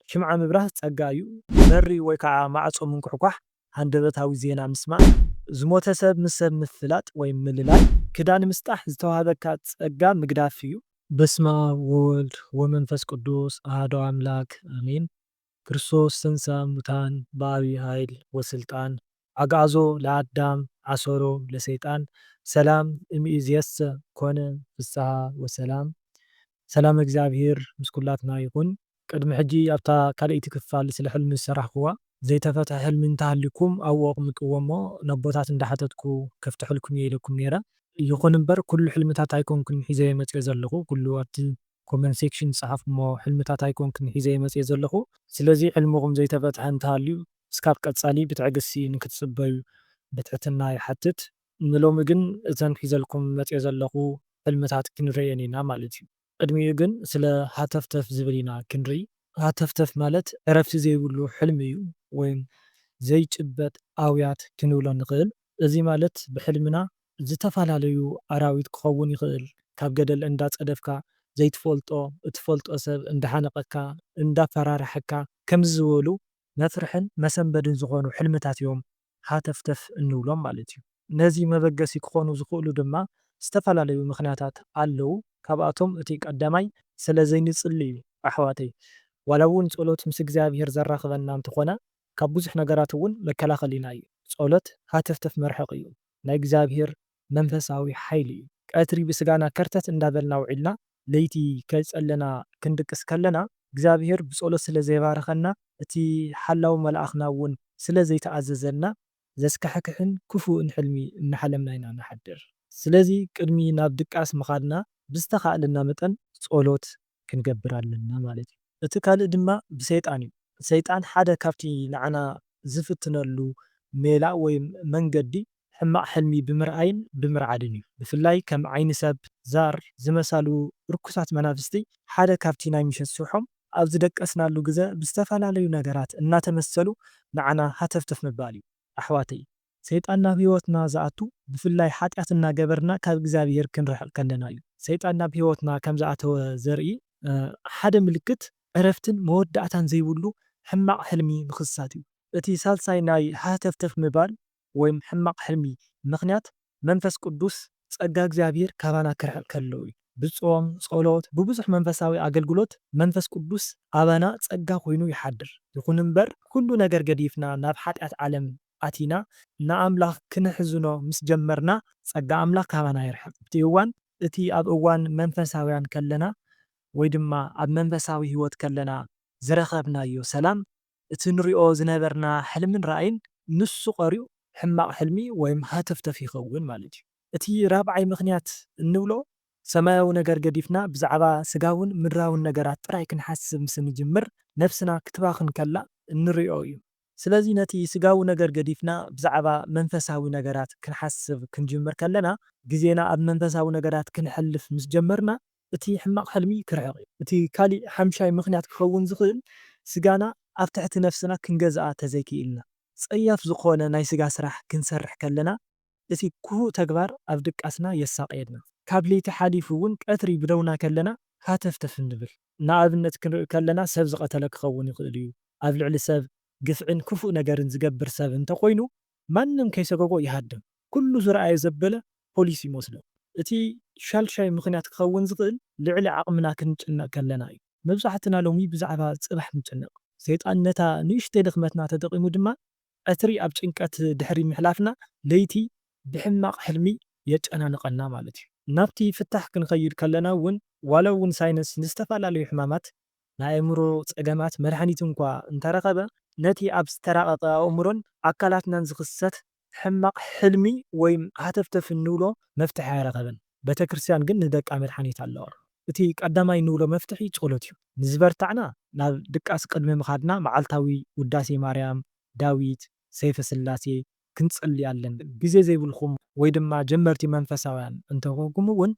ሽምዓ ምብራህ ጸጋ እዩ። በሪ ወይ ከዓ ማዕጾ ምንኩሕኳሕ፣ ሃንደበታዊ ዜና ምስማዕ፣ ዝሞተ ሰብ ምስ ሰብ ምፍላጥ ወይ ምልላይ፣ ክዳን ምስጣሕ ዝተዋህበካ ጸጋ ምግዳፍ እዩ። በስመ ኣብ ወወልድ ወመንፈስ ቅዱስ ኣሐዱ ኣምላክ ኣሜን። ክርስቶስ ተንሥአ እሙታን በአቢይ ኃይል ወስልጣን አግዓዞ ለአዳም አሰሮ ለሰይጣን ሰላም እምይእዜሰ ኮነ ፍስሐ ወሰላም። ሰላም እግዚኣብሔር ምስ ኩላትና ይኹን። ቅድሚ ሕጂ ኣብታ ካልኣይቲ ክፋል ስለ ሕልሚ ዝሰራሕኩዋ ዘይተፈትሐ ሕልሚ እንተሃልዩኩም ኣብኡ ኣቕምጥዎ እሞ ነቦታት እንዳሓተትኩ ከፍትሐልኩም እየ ኢለኩም ነይረ። ይኹን እምበር ኩሉ ሕልምታት ኣይኮንኩን ሒዘ መፅዮ ዘለኹ፣ ኩሉ ኣብቲ ኮመንት ሴክሽን ዝፀሓፍኩሞ ሕልምታት ኣይኮንኩን ሒዘ መፅዮ ዘለኹ። ስለዚ ሕልምኹም ዘይተፈትሐ እንተሃልዩ እስካብ ቀፃሊ ብትዕግስቲ ንክትፅበዩ ብትሕትና ይሓትት። ንሎሚ ግን እተን ሒዘልኩም መፅዮ ዘለኹ ሕልምታት ክንርእየን ኢና ማለት እዩ። ቅድሚኡ ግን ስለ ሃተፍተፍ ዝብል ኢና ክንርኢ። ሃተፍተፍ ማለት ዕረፍቲ ዘይብሉ ሕልሚ እዩ፣ ወይም ዘይጭበጥ ኣውያት ክንብሎ ንኽእል። እዚ ማለት ብሕልምና ዝተፈላለዩ ኣራዊት ክኸውን ይኽእል፣ ካብ ገደል እንዳጸደፍካ፣ ዘይትፈልጦ እትፈልጦ ሰብ እንዳሓነቐካ፣ እንዳፈራርሐካ፣ ከምዚ ዝበሉ መፍርሕን መሰንበድን ዝኾኑ ሕልምታት እዮም ሃተፍተፍ እንብሎም ማለት እዩ። ነዚ መበገሲ ክኾኑ ዝኽእሉ ድማ ዝተፈላለዩ ምኽንያታት ኣለዉ። ካብኣቶም እቲ ቀዳማይ ስለ ዘይንጽሊ እዩ ኣሕዋተይ። ዋላ እውን ጸሎት ምስ እግዚኣብሔር ዘራኽበና እንተኾነ ካብ ብዙሕ ነገራት እውን መከላኸሊና እዩ። ጸሎት ሃተፍተፍ መርሐቂ እዩ። ናይ እግዚኣብሔር መንፈሳዊ ሓይሊ እዩ። ቀትሪ ብስጋና ከርተት እንዳበልና ውዒልና ለይቲ ከይጸለና ክንድቅስ ከለና እግዚኣብሔር ብጸሎት ስለ ዘይባረኸና እቲ ሓላዊ መልኣኽና እውን ስለ ዘይተኣዘዘልና ዘስካሕክሕን ክፉእን ሕልሚ እናሓለምና ኢና ንሓድር። ስለዚ ቅድሚ ናብ ድቃስ ምኻድና ብዝተኻእለና መጠን ጸሎት ክንገብር ኣለና ማለት እዩ። እቲ ካልእ ድማ ብሰይጣን እዩ። ሰይጣን ሓደ ካብቲ ንዓና ዝፍትነሉ ሜላ ወይ መንገዲ ሕማቕ ሕልሚ ብምርኣይን ብምርዓድን እዩ። ብፍላይ ከም ዓይኒ ሰብ፣ ዛር ዝመሳሉ ርኩሳት መናፍስቲ ሓደ ካብቲ ናይ ምሸት ስርሖም ኣብ ዝደቀስናሉ ግዘ ብዝተፈላለዩ ነገራት እናተመሰሉ ንዓና ሃተፍተፍ ምባል እዩ። ኣሕዋተይ፣ ሰይጣን ናብ ህይወትና ዝኣቱ ብፍላይ ሓጢኣት እናገበርና ካብ እግዚኣብሔር ክንርሕቕ ከለና እዩ። ሰይጣን ናብ ህይወትና ከም ዝኣተወ ዘርኢ እ፣ ሓደ ምልክት ዕረፍትን መወዳእታን ዘይብሉ ሕማቕ ሕልሚ ምኽሳት እዩ። እቲ ሳልሳይ ናይ ሃተፍተፍ ምባል ወይም ሕማቕ ሕልሚ ምኽንያት መንፈስ ቅዱስ ጸጋ እግዚኣብሔር ካባና ክርሕቕ ከሎ እዩ። ብጾም፣ ጸሎት፣ ብብዙሕ መንፈሳዊ ኣገልግሎት መንፈስ ቅዱስ ኣባና ጸጋ ኮይኑ ይሓድር። ይኹን እምበር ኩሉ ነገር ገዲፍና ናብ ሓጢኣት ዓለም ኣቲና ንኣምላኽ ክነሕዝኖ ምስ ጀመርና ጸጋ ኣምላኽ ካባና ይርሕቕ። ኣብቲ እዋን እቲ ኣብ እዋን መንፈሳውያን ከለና ወይ ድማ ኣብ መንፈሳዊ ህይወት ከለና ዝረኸብናዮ ሰላም፣ እቲ ንሪኦ ዝነበርና ሕልምን ራእይን ንሱ ቀሪኡ ሕማቕ ሕልሚ ወይም ሃተፍተፍ ይኸውን ማለት እዩ። እቲ ራብዓይ ምኽንያት እንብሎ ሰማያዊ ነገር ገዲፍና ብዛዕባ ስጋውን ምድራውን ነገራት ጥራይ ክንሓስብ ምስ እንጅምር ነፍስና ክትባኽን ከላ እንሪኦ እዩ። ስለዚ ነቲ ስጋዊ ነገር ገዲፍና ብዛዕባ መንፈሳዊ ነገራት ክንሓስብ ክንጅምር ከለና ግዜና ኣብ መንፈሳዊ ነገራት ክንሕልፍ ምስ ጀመርና እቲ ሕማቕ ሕልሚ ክርሕቕ እዩ። እቲ ካሊእ ሓምሻይ ምኽንያት ክኸውን ዝኽእል ስጋና ኣብ ትሕቲ ነፍስና ክንገዝኣ ተዘይክኢልና ጸያፍ ዝኾነ ናይ ስጋ ስራሕ ክንሰርሕ ከለና እቲ ክፉእ ተግባር ኣብ ድቃስና የሳቕየና። ካብ ለይቲ ሓሊፉ እውን ቀትሪ ብደውና ከለና ሃተፍተፍ ንብል። ንኣብነት ክንርኢ ከለና ሰብ ዝቐተለ ክኸውን ይኽእል እዩ። ኣብ ልዕሊ ሰብ ግፍዕን ክፉእ ነገርን ዝገብር ሰብ እንተኾይኑ ማንም ከይሰገጎ ይሃድም። ኩሉ ዝረኣየ ዘበለ ፖሊስ ይመስሎ። እቲ ሻልሻይ ምኽንያት ክኸውን ዝኽእል ልዕሊ ዓቕምና ክንጭነቕ ከለና እዩ። መብዛሕትና ሎሚ ብዛዕባ ጽባሕ ንጭነቕ። ሰይጣን ነታ ንእሽተይ ድኽመትና ተጠቒሙ ድማ ቀትሪ ኣብ ጭንቀት ድሕሪ ምሕላፍና ለይቲ ብሕማቕ ሕልሚ የጨናንቐና ማለት እዩ። ናብቲ ፍታሕ ክንኸይድ ከለና እውን ዋላ እውን ሳይንስ ንዝተፈላለዩ ሕማማት ናይ ኣእምሮ ጸገማት መድሓኒት እንኳ እንተረኸበ ነቲ ኣብ ዝተራቐቐ ኣእምሮን ኣካላትናን ዝኽሰት ሕማቕ ሕልሚ ወይም ሃተፍተፍ እንብሎ መፍትሒ ኣይረኸበን። ቤተክርስትያን ግን ንደቃ መድሓኒት ኣለዋ። እቲ ቀዳማይ እንብሎ መፍትሒ ጸሎት እዩ። ንዝበርታዕና ናብ ድቃስ ቅድሚ ምኻድና መዓልታዊ ውዳሴ ማርያም፣ ዳዊት፣ ሰይፈ ስላሴ ክንጽሊ ኣለና። ግዜ ዘይብልኩም ወይ ድማ ጀመርቲ መንፈሳውያን እንተኾንኩም እውን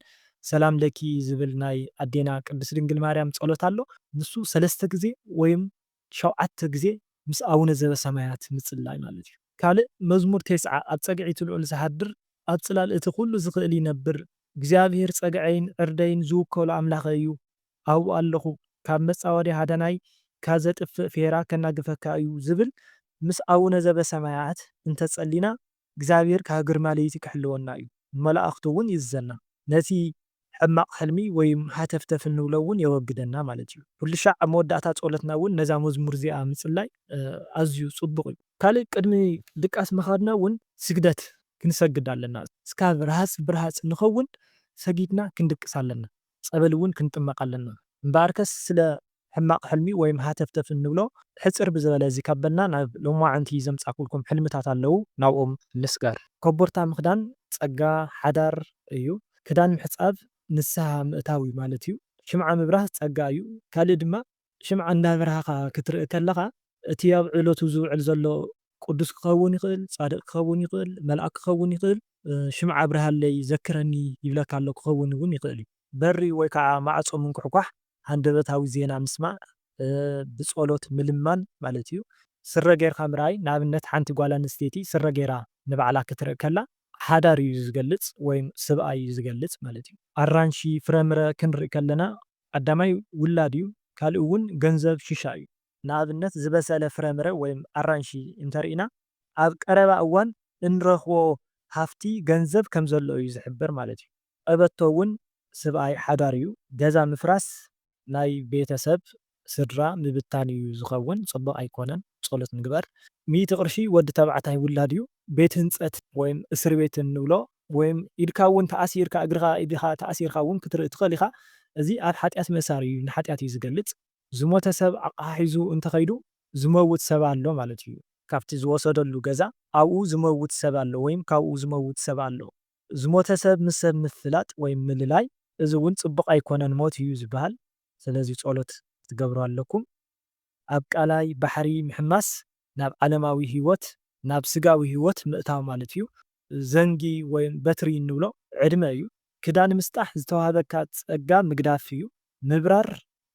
ሰላም ለኪ ዝብል ናይ ኣዴና ቅድስት ድንግል ማርያም ጸሎት ኣሎ። ንሱ ሰለስተ ግዜ ወይም ሸውዓተ ግዜ ምስ ኣቡነ ዘበሰማያት ምጽላይ ማለት እዩ። ካልእ መዝሙር ተስዓ ኣብ ጸግዒ እቲ ልዑል ዝሃድር ኣብ ጽላል እቲ ኩሉ ዝኽእል ይነብር። እግዚኣብሔር ጸግዐይን ዕርደይን ዝውከሎ ኣምላኸይ እዩ። ኣብኡ ኣለኹ። ካብ መጻወዲ ሃዳናይ ካብ ዘጥፍእ ፌራ ከናግፈካ እዩ ዝብል ምስ ኣቡነ ዘበሰማያት እንተጸሊና እግዚኣብሔር ካብ ግርማ ለይቲ ክሕልወና እዩ። መላእኽቱ እውን ይእዝዘና። ነቲ ሕማቕ ሕልሚ ወይም ሃተፍተፍ እንብሎ እውን የወግደና ማለት እዩ። ኩሉ ሻዕ ኣብ መወዳእታ ጸሎትና እውን ነዛ መዝሙር እዚኣ ምጽላይ ኣዝዩ ጽቡቕ እዩ። ካልእ ቅድሚ ድቃስ ምኻድና እውን ስግደት ክንሰግድ ኣለና። እስካብ ረሃጽ ብርሃጽ ንኸውን ሰጊድና ክንድቅስ ኣለና። ጸበል እውን ክንጥመቕ ኣለና። እምበኣርከስ ስለ ሕማቕ ሕልሚ ወይም ሃተፍተፍ እንብሎ ሕጽር ብዝበለ እዚ ካበልና ናብ ሎማዓንቲ ዘምጻኩልኩም ሕልምታት ኣለዉ፣ ናብኦም ንስገር። ኮቦርታ ምኽዳን ጸጋ ሓዳር እዩ። ክዳን ምሕጻብ ንስሃ ምእታው እዩ ማለት እዩ። ሽምዓ ምብራህ ጸጋ እዩ። ካልእ ድማ ሽምዓ እንዳብራህኻ ክትርኢ ከለኻ እቲ ኣብ ዕለቱ ዝውዕል ዘሎ ቅዱስ ክኸውን ይኽእል፣ ጻድቕ ክኸውን ይኽእል፣ መልኣክ ክኸውን ይኽእል፣ ሽምዓ ኣብርሃለይ ዘክረኒ ይብለካ ኣሎ ክኸውን እውን ይኽእል እዩ። በሪ ወይ ከዓ ማዕጾ ምንኩሕኳሕ፣ ሃንደበታዊ ዜና ምስማዕ፣ ብጸሎት ምልማን ማለት እዩ። ስረ ጌርካ ምርኣይ፣ ንኣብነት ሓንቲ ጓል ኣንስተይቲ ስረ ጌራ ንባዕላ ክትርኢ ከላ ሓዳር እዩ ዝገልጽ ወይም ስብኣይ እዩ ዝገልጽ ማለት እዩ። ኣራንሺ ፍረምረ ክንርኢ ከለና ቀዳማይ ውላድ እዩ፣ ካልእ እውን ገንዘብ ሽሻ እዩ። ንኣብነት ዝበሰለ ፍረምረ ወይም ኣራንሺ እንተርኢና ኣብ ቀረባ እዋን እንረኽቦ ሃፍቲ ገንዘብ ከም ዘሎ እዩ ዝሕብር ማለት እዩ። ቀበቶ እውን ስብኣይ ሓዳር እዩ። ገዛ ምፍራስ ናይ ቤተሰብ ስድራ ምብታን እዩ ዝኸውን፣ ጽቡቕ ኣይኮነን። ጸሎት ንግበር። ሚእቲ ቅርሺ ወዲ ተባዕታይ ውላድ እዩ። ቤት ህንጸት ወይም እስር ቤት እንብሎ ወይም ኢድካ እውን ተኣሲርካ እግርኻ ኢድኻ ተኣሲርካ እውን ክትርኢ ትኽእል ኢኻ። እዚ ኣብ ሓጢኣት ምእሳር እዩ፣ ንሓጢኣት እዩ ዝገልጽ። ዝሞተ ሰብ ኣቕሓ ሒዙ እንተኸይዱ ዝመውት ሰብ ኣሎ ማለት እዩ። ካብቲ ዝወሰደሉ ገዛ ኣብኡ ዝመውት ሰብ ኣሎ ወይም ካብኡ ዝመውት ሰብ ኣሎ። ዝሞተ ሰብ ምስ ሰብ ምፍላጥ ወይም ምልላይ እዚ እውን ጽቡቕ ኣይኮነን፣ ሞት እዩ ዝበሃል። ስለዚ ጸሎት ክትገብሩ ኣለኩም። ኣብ ቃላይ ባሕሪ ምሕማስ ናብ ዓለማዊ ህይወት ናብ ስጋዊ ህይወት ምእታው ማለት እዩ። ዘንጊ ወይም በትሪ እንብሎ ዕድመ እዩ። ክዳን ምስጣሕ ዝተዋህበካ ጸጋ ምግዳፍ እዩ። ምብራር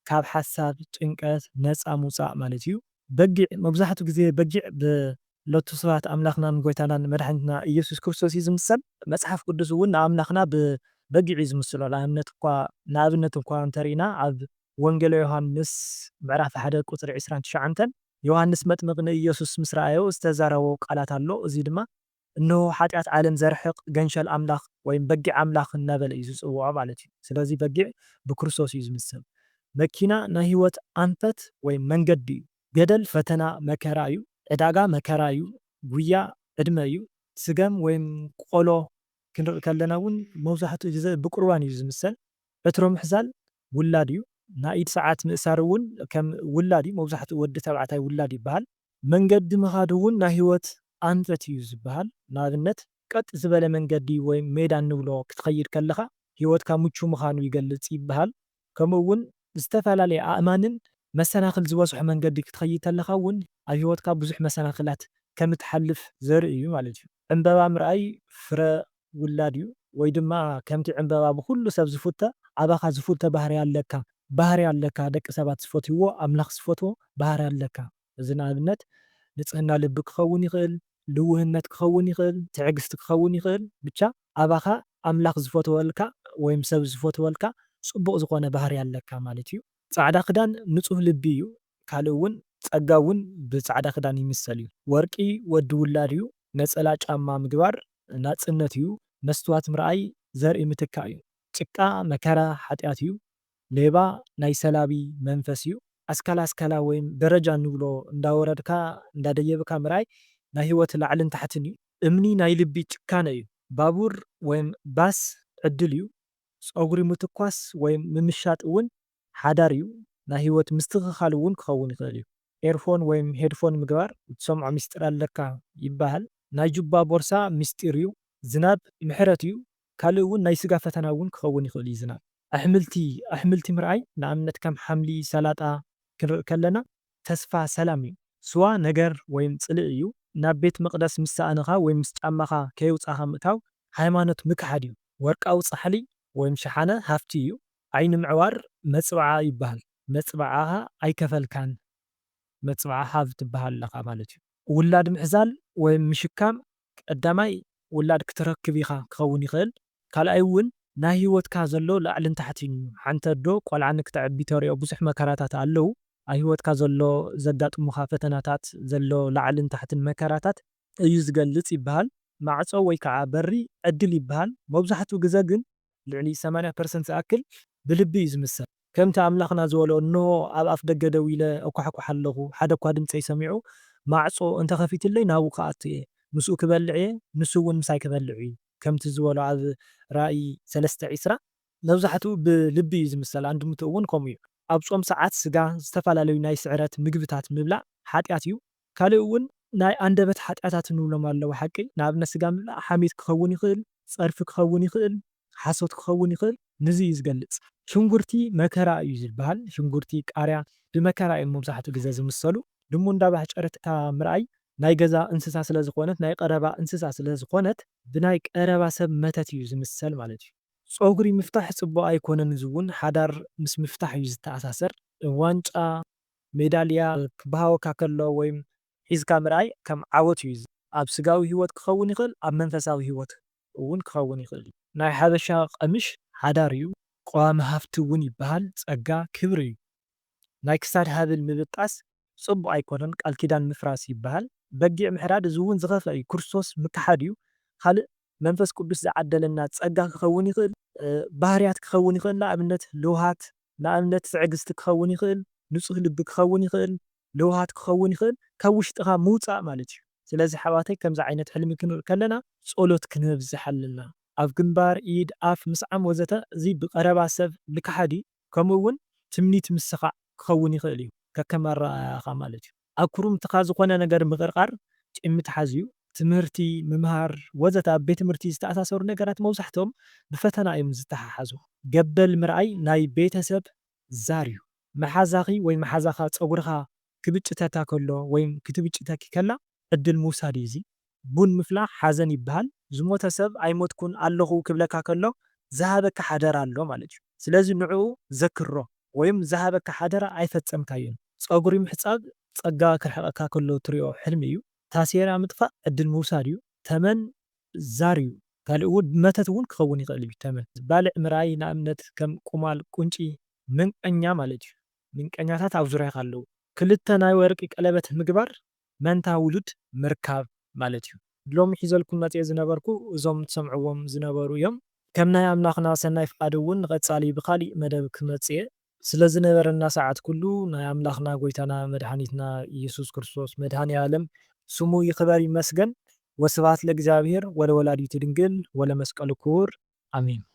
ካብ ሓሳብ ጭንቀት ነጻ ምውጻእ ማለት እዩ። በጊዕ መብዛሕትኡ ግዜ በጊዕ ብለቱ ስብሐት ኣምላኽናን ጎይታናን መድሓኒትና ኢየሱስ ክርስቶስ እዩ ዝምሰል። መጽሓፍ ቅዱስ እውን ንኣምላኽና ብበጊዕ እዩ ዝምስሎ። ንኣብነት እኳ ንኣብነት እኳ እንተርኢና ኣብ ወንጌለ ዮሃንስ ምዕራፍ ሓደ ቁጽሪ ዕስራን ትሽዓተን ዮሃንስ መጥምቕ ንኢየሱስ ምስ ረኣዮ ዝተዛረቦ ቃላት ኣሎ። እዚ ድማ እንሆ ሓጢኣት ዓለም ዘርሕቕ ገንሸል ኣምላኽ ወይም በጊዕ ኣምላኽ እናበለ እዩ ዝጽውዖ ማለት እዩ። ስለዚ በጊዕ ብክርስቶስ እዩ ዝምሰል። መኪና ናይ ህይወት ኣንፈት ወይም መንገዲ እዩ። ገደል ፈተና መከራ እዩ። ዕዳጋ መከራ እዩ። ጉያ ዕድመ እዩ። ስገም ወይም ቆሎ ክንርኢ ከለና እውን መብዛሕትኡ ግዜ ብቁርባን እዩ ዝምሰል። ዕትሮ ምሕዛል ውላድ እዩ። ናይ ኢድ ሰዓት ምእሳር እውን ከም ውላድ እዩ። መብዛሕትኡ ወዲ ተባዕታይ ውላድ ይበሃል። መንገዲ ምኻድ እውን ናይ ህይወት ኣንፈት እዩ ዝበሃል። ንኣብነት ቀጥ ዝበለ መንገዲ ወይ ሜዳ እንብሎ ክትኸይድ ከለኻ ህይወትካ ምቹ ምዃኑ ይገልጽ ይበሃል። ከምኡ እውን ዝተፈላለየ ኣእማንን መሰናኽል ዝበዝሖ መንገዲ ክትኸይድ ከለኻ እውን ኣብ ህይወትካ ብዙሕ መሰናኽላት ከም እትሓልፍ ዘርኢ እዩ ማለት እዩ። ዕምበባ ምርኣይ ፍረ ውላድ እዩ፣ ወይ ድማ ከምቲ ዕምበባ ብኹሉ ሰብ ዝፉተ ኣባኻ ዝፉተ ባህሪ ኣለካ። ባህሪ ኣለካ፣ ደቂ ሰባት ዝፈትይዎ፣ ኣምላኽ ዝፈትዎ ባህሪ ኣለካ። እዚ ንኣብነት ንጽህና ልቢ ክኸውን ይኽእል፣ ልውህነት ክኸውን ይኽእል፣ ትዕግስቲ ክኸውን ይኽእል። ብቻ ኣባኻ ኣምላኽ ዝፈትወልካ ወይም ሰብ ዝፈትወልካ ጽቡቕ ዝኾነ ባህሪ ኣለካ ማለት እዩ። ጻዕዳ ክዳን ንጹህ ልቢ እዩ። ካልእ እውን ጸጋ እውን ብጻዕዳ ክዳን ይምሰል እዩ። ወርቂ ወዲ ውላድ እዩ። ነጸላ ጫማ ምግባር ናጽነት እዩ። መስትዋት ምርኣይ ዘርኢ ምትካእ እዩ። ጭቃ መከራ ሓጢኣት እዩ። ሌባ ናይ ሰላቢ መንፈስ እዩ። ኣስካላ ኣስካላ ወይም ደረጃ ንብሎ እንዳወረድካ እንዳደየብካ ምርኣይ ናይ ህይወት ላዕልን ታሕትን እዩ። እምኒ ናይ ልቢ ጭካነ እዩ። ባቡር ወይም ባስ ዕድል እዩ። ጸጉሪ ምትኳስ ወይም ምምሻጥ እውን ሓዳር እዩ። ናይ ህይወት ምስትኽኻል እውን ክኸውን ይኽእል እዩ። ኤርፎን ወይም ሄድፎን ምግባር ትሰምዖ ሚስጥር ኣለካ ይበሃል። ናይ ጁባ ቦርሳ ሚስጢር እዩ። ዝናብ ምሕረት እዩ። ካልእ እውን ናይ ስጋ ፈተና እውን ክኸውን ይኽእል እዩ ዝናብ። ኣሕምልቲ ኣሕምልቲ ምርኣይ ንኣብነት ከም ሓምሊ፣ ሰላጣ ክንርኢ ከለና ተስፋ ሰላም እዩ። ስዋ ነገር ወይም ጽልኢ እዩ። ናብ ቤት መቕደስ ምስ ሰኣንኻ ወይ ምስ ጫማኻ ከየውጻኻ ምእታው ሃይማኖት ምክሓድ እዩ። ወርቃዊ ጻሕሊ ወይም ሸሓነ ሃፍቲ እዩ። ዓይኒ ምዕዋር መጽብዓ ይበሃል። መጽብዓኻ ኣይከፈልካን፣ መጽብዓ ሃብ ትበሃል ኣለኻ ማለት እዩ። ውላድ ምሕዛል ወይም ምሽካም ቀዳማይ ውላድ ክትረክብ ኢኻ ክኸውን ይኽእል። ካልኣይ እውን ናይ ህይወትካ ዘሎ ላዕልን ታሕትን እዩ። ሓንቲ ኣዶ ቆልዓ ንክተዕቢ ተሪኦ ብዙሕ መከራታት ኣለዉ። ኣብ ህይወትካ ዘሎ ዘጋጥሙኻ ፈተናታት፣ ዘሎ ላዕልን ታሕትን መከራታት እዩ ዝገልጽ ይበሃል። ማዕጾ ወይ ከዓ በሪ ዕድል ይበሃል። መብዛሕትኡ ግዘ ግን ልዕሊ ሰማንያ ፐርሰንት ዝኣክል ብልቢ እዩ ዝምሰል። ከምቲ ኣምላኽና ዝበሎ፣ "እንሆ ኣብ ኣፍ ደገ ደው ኢለ እኳሕኩሕ ኣለኹ፣ ሓደ እኳ ድምፀይ ሰሚዑ ማዕጾ እንተኸፊትለይ ናብኡ ክኣቱ እየ፣ ምስኡ ክበልዕ እየ፣ ንሱ እውን ምሳይ ክበልዕ እዩ" ከምቲ ዝበሎ ኣብ ራእይ ሰለስተ ዒስራ። መብዛሕትኡ ብልቢ እዩ ዝምሰል፣ ኣንድምትኡ እውን ከምኡ እዩ። ኣብ ጾም ሰዓት ስጋ ዝተፈላለዩ ናይ ስዕረት ምግብታት ምብላዕ ሓጢኣት እዩ። ካልእ እውን ናይ ኣንደበት ሓጢኣታት ንብሎም ኣለዉ ሓቂ። ንኣብነት ስጋ ምብላዕ ሓሜት ክኸውን ይኽእል፣ ጸርፊ ክኸውን ይኽእል፣ ሓሶት ክኸውን ይኽእል። ንዚ እዩ ዝገልጽ። ሽንጉርቲ መከራ እዩ ዝበሃል። ሽንጉርቲ፣ ቃርያ ብመከራ እዮም መብዛሕትኡ ግዘ ዝምሰሉ። ድሙ እንዳባሕጨረትካ ምርኣይ ናይ ገዛ እንስሳ ስለ ዝኾነት፣ ናይ ቀረባ እንስሳ ስለ ዝኾነት፣ ብናይ ቀረባ ሰብ መተት እዩ ዝምሰል ማለት እዩ። ጸጉሪ ምፍታሕ ጽቡቕ ኣይኮነን። እዚ እውን ሓዳር ምስ ምፍታሕ እዩ ዝተኣሳሰር። ዋንጫ፣ ሜዳልያ ክበሃወካ ከሎ ወይም ሒዝካ ምርኣይ ከም ዓወት እዩ። ኣብ ስጋዊ ህይወት ክኸውን ይኽእል፣ ኣብ መንፈሳዊ ህይወት እውን ክኸውን ይኽእል እዩ። ናይ ሓበሻ ቀምሽ ሓዳር እዩ። ቀዋሚ ሃፍቲ እውን ይበሃል። ጸጋ ክብሪ እዩ። ናይ ክሳድ ሃብል ምብጣስ ጽቡቕ ኣይኮነን። ቃል ኪዳን ምፍራስ ይበሃል። በጊዕ ምሕራድ፣ እዚ እውን ዝኸፍአ እዩ። ክርስቶስ ምክሓድ እዩ። ካልእ መንፈስ ቅዱስ ዝዓደለና ጸጋ ክኸውን ይኽእል፣ እ፣ ባህርያት ክኸውን ይኽእል። ንኣብነት ልውሃት፣ ንኣብነት ትዕግስቲ ክኸውን ይኽእል፣ ንጹህ ልቢ ክኸውን ይኽእል፣ ልውሃት ክኸውን ይኽእል። ካብ ውሽጥኻ ምውጻእ ማለት እዩ። ስለዚ ኣሕዋተይ፣ ከምዚ ዓይነት ሕልሚ ክንርኢ ከለና ጸሎት ክነብዝሕ ኣለና። ኣብ ግንባር፣ ኢድ፣ ኣፍ፣ ምስዓም ወዘተ፣ እዚ ብቐረባ ሰብ ምክሓድ እዩ። ከምኡ እውን ትምኒት ምስኻዕ ክኸውን ይኽእል እዩ፣ ከከም ኣረኣእያኻ ማለት እዩ። ኣብ ኩርምትኻ ዝኾነ ነገር ምቕርቃር ቂም ምትሓዝ እዩ። ትምህርቲ፣ ምምሃር ወዘተ፣ ኣብ ቤት ትምህርቲ ዝተኣሳሰሩ ነገራት መብዛሕትኦም ብፈተና እዮም ዝተሓሓዙ። ገበል ምርኣይ ናይ ቤተሰብ ዛር እዩ። መሓዛኺ ወይ መሓዛኻ ጸጉርኻ ክብጭተካ ከሎ ወይም ክትብጭተኪ ከላ ዕድል ምውሳድ እዩ እዚ። ቡን ምፍላሕ ሓዘን ይበሃል። ዝሞተ ሰብ "ኣይሞትኩን፣ ኣለኹ" ክብለካ ከሎ ዝሃበካ ሓደራ ኣሎ ማለት እዩ። ስለዚ ንዕኡ ዘክሮ ወይም ዝሃበካ ሓደራ ኣይፈጸምካዮን። ጸጉሪ ምሕጻብ ጸጋ ክርሕቐካ ከሎ ትሪኦ ሕልሚ እዩ። ታሴራ ምጥፋእ ዕድል ምውሳድ እዩ። ተመን ዛር እዩ። ካልእ እውን መተት እውን ክኸውን ይኽእል እዩ። ተመን ባልዕ ምርኣይ፣ ንኣብነት ከም ቁማል፣ ቁንጪ፣ መንቀኛ ማለት እዩ። መንቀኛታት ኣብ ዙርያኻ ኣለዉ። ክልተ ናይ ወርቂ ቀለበት ምግባር መንታ ውሉድ ምርካብ ማለት እዩ። ሎሚ ሒዘልኩም መጽየ ዝነበርኩ እዞም ትሰምዕዎም ዝነበሩ እዮም። ከም ናይ ኣምላኽና ሰናይ ፍቓድ እውን ንቐጻሊ ብኻሊእ መደብ ክመጽእ እየ። ስለ ዝነበረና ሰዓት ኩሉ ናይ ኣምላኽና ጎይታና መድሓኒትና ኢየሱስ ክርስቶስ መድሃኔ ዓለም ስሙ ይኽበር ይመስገን። ወስብሐት ለእግዚኣብሔር ወለወላዲቱ ድንግል ወለመስቀሉ ክቡር። ኣሜን።